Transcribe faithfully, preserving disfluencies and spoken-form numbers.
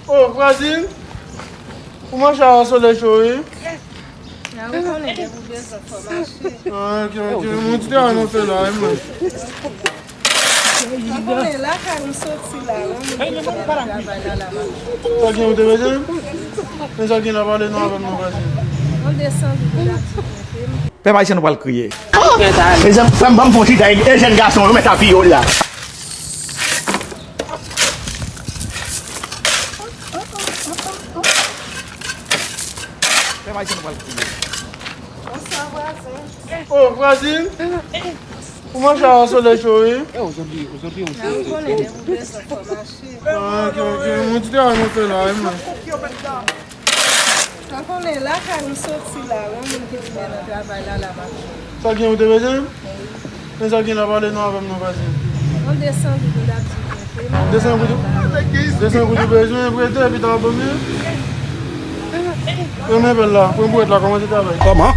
Oh, vwazin! Ou manje a solèy cho, wi? Nan, ou konnen depi w bezwen fò mache. Ah, ok, ok. Mwen di te a nan fè la, wi, mwen. Ou konnen lakay m soti la, wi, mwen di te nan travay la, la, m ap jwe. Sa gen ou te bezwen? Men sa gen la, pale non avè m non, vwazin. Yon de san goud ou t ap di mwen, te m Pèp ayisyen nou pral kriye. Mezanmi, frè m, ban m fon chita, e jèn gason yo mèt ap viole la. Pèp ayisyen nou pral kriye. Bonswa, vwazin. Oh, vwazin! Ou manje a solèy cho, wi? Nan, ou konnen depi w bezwen fò mache. Ah, ok, ok. Mwen di te a nan fè la, wi, mwen. Sa konnen lakay m soti la, yon moun ki di men nan travay la, la m ap jwe. Sa gen ou te bezwen? Men sa gen la, pale non avè m non, vwazin. Yon de san goud ou t ap di mwen, te m De san goud? De san goud ou bezwen prete epi ta ban m li? Renmen bèl la, pran bwèt la, kòmanse travay. Kòman?